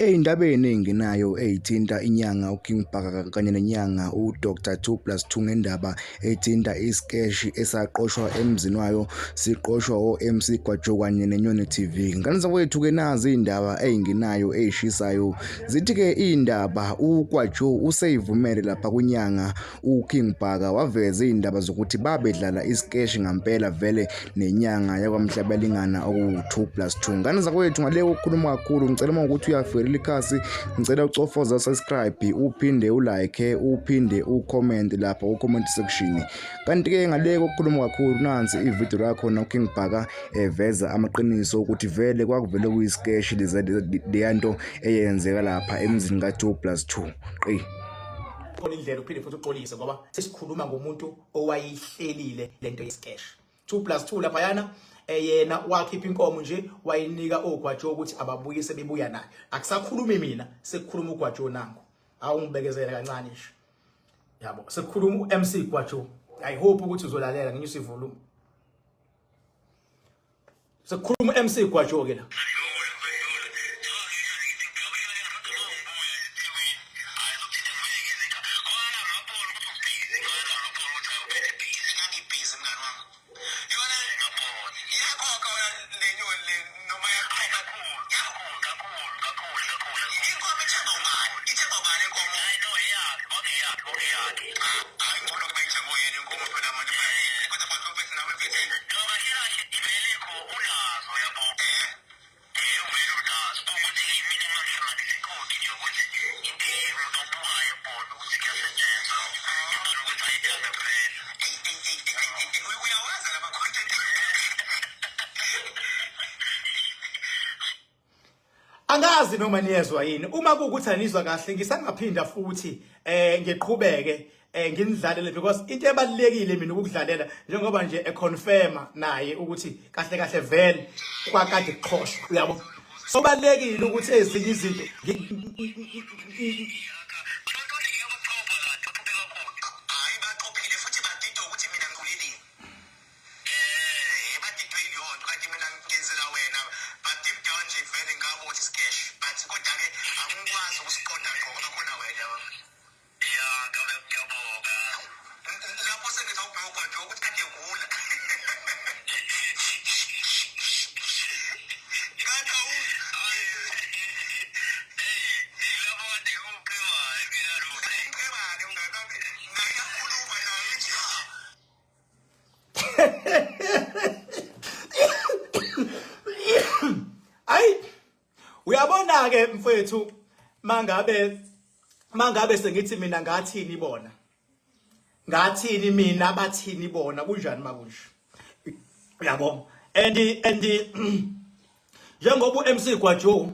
Ey'ndabeni ey'ngenayo ey'thinta inyanga uKing Bhaka kanye nenyanga uDr 2 plus 2 ngendaba ethinta isikeshi esaqoshwa emzini wayo siqoshwa o-MC Gwajo kanye neNyoni TV. Ngane zakwethu-ke nazi iy'ndaba ey'ngenayo ey'shisayo. Zithi-ke iy'ndaba uGwajo useyivumele lapha kwinyanga uKing Bhaka waveza izindaba zokuthi babedlala isikeshi ngampela vele nenyanga yakwaMhlabelingana okuwu-2 plus 2. Ngane zakwethu ngale ukukhuluma kakhulu ngicela uma ukuthi uyafikela ikhasi ngicela ucofoza subscribe uphinde ulike uphinde ucomment lapha ku-comment section. Kanti-ke ngale kokukhuluma kakhulu nansi ividiyo lakhona uKing Bhaka eveza amaqiniso ukuthi vele kwakuvele kuyisikeshi leya nto eyenzeka lapha emzini ka-2 plus 2. Qi. Khona indlela uphinde futhi uxolise ngoba sesikhuluma ngomuntu owayihlelile lento yesikesh 2 plus 2 laphayana eh, yena wakhipha inkomo nje wayinika ogwajo ukuthi ababuyise bebuya nayo akusakhulumi mina sekukhuluma ugwajo nangu awungibekezele kancane nje yabo sekukhuluma uMC Gwajo i hope ukuthi uzolalela nginyusa ivolume Sekukhuluma uMC Gwajo ke la. Angazi noma niyezwa yini uma kuwukuthi anizwa kahle ngisangaphinda futhi eh ngiqhubeke eh nginidlalele because into ebalekile mina ukudlalela njengoba nje econfirma naye ukuthi kahle kahle vele kwakade kuxhoshwa uyabo so balekile ukuthi ezinye izinto Ayi uyabona ke mfethu mangabe mangabe sengithi mina ngathini bona ngathini mina bathini bona kunjani makunje uyabo and and njengoba uMC Gwajo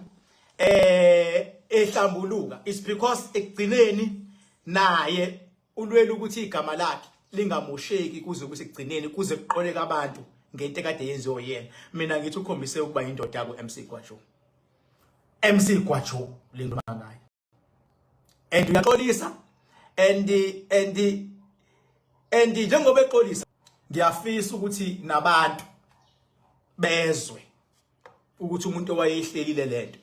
eh ehlambuluka it's because ekugcineni naye ulwela ukuthi igama lakhe lingamosheki kuze kuthi ekugcineni kuze kuqoleka abantu ngento ekade yenziwe yena mina ngithi ukhombise ukuba indoda ku MC Gwajo MC Gwajo lengoma ngayo and uyaxolisa and and and njengoba exolisa ngiyafisa ukuthi nabantu bezwe ukuthi umuntu owayehlelile lento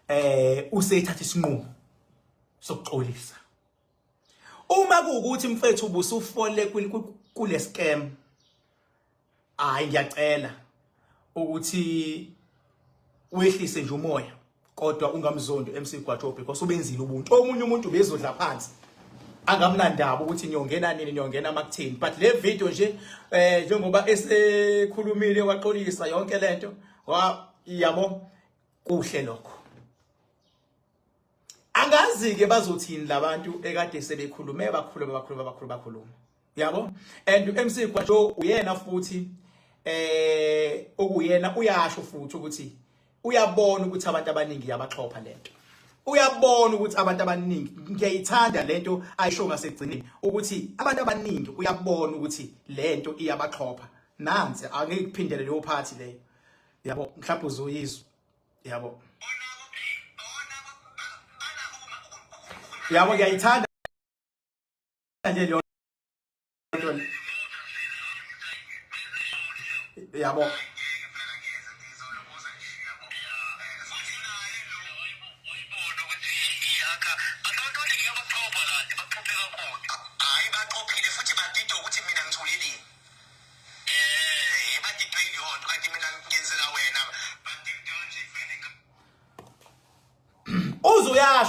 eh useyithatha isinqumo sokuxolisa Uma kuwukuthi mfethu ubusufole kule scam hayi ngiyacela ukuthi wehlise nje umoya kodwa ungamzondi MC Gwajo because ubenzile ubuntu omunye umuntu ubezodla phansi angamnandaba ukuthi niyongena nini niyongena makuthini but le video nje eh njengoba esekhulumile waxolisa yonke lento wa yabo kuhle lokho Angazi-ke bazothini labantu ekade sebekhulume bakhuluma bakhuluma bakhuluma bakhuluma yabo and uMC Gwajo uyena futhi eh okuyena uyasho futhi ukuthi uyabona ukuthi abantu abaningi yabaxhopha lento uyabona ukuthi abantu abaningi ngiyayithanda lento ayisho ngasekugcineni ukuthi abantu abaningi uyabona ukuthi lento iyabaxhopha nansi angeke kuphindele leyo party leyo yabo mhlawumbe uzoyizwa yabo yabo ngiyayithanda nje leyo nto yabo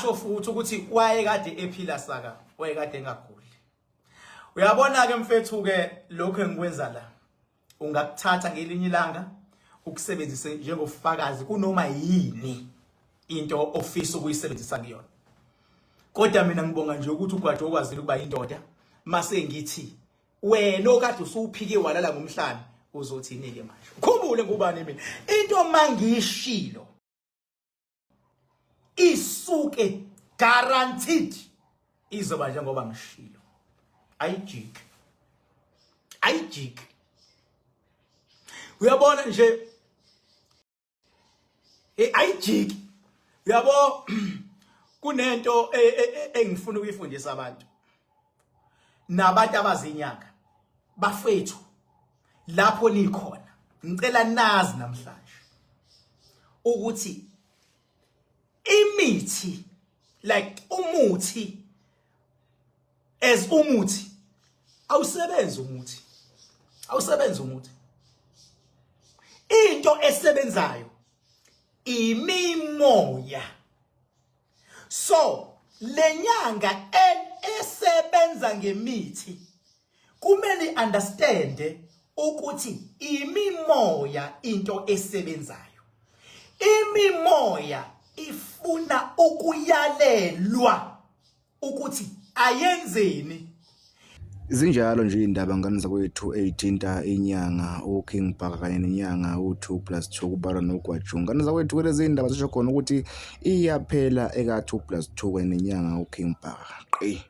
Washo futhi ukuthi wayekade ephila saka, wayekade engaguli. Uyabona ke mfethu ke lokho engikwenza la. Ungakuthatha ngelinye ilanga ukusebenzise njengofakazi kunoma yini into ofisa ukuyisebenzisa kuyona. Kodwa mina ngibonga nje ukuthi uGwajo ukwazile ukuba indoda mase ngithi wena okade usuphike walala ngomhlane uzothini ke manje. Ukhumbule ngubani mina. Into mangishilo isuke guaranteed izoba njengoba ngishilo ayijiki ayijiki uyabona nje eh ayijiki uyabo kunento e, e, e, engifuna ukuyifundisa abantu nabantu abazinyanga bafethu lapho nikhona ngicela nazi namhlanje ukuthi imithi like umuthi as umuthi awusebenzi umuthi awusebenzi umuthi into esebenzayo imimoya so lenyanga esebenza ngemithi kumele understand ukuthi imimoya into esebenzayo imimoya ifuna ukuyalelwa ukuthi ayenzeni. Zinjalo nje iy'ndaba ngane zakwethu ey'thinta inyanga uKing Bhaka kanye nenyanga u-2 plus 2 kubalwa noGwaju. Ngane zakwethu kulezi iy'ndaba zisho khona ukuthi iyaphela eka-2 plus 2 kanye nenyanga uKing Bhaka. Qi.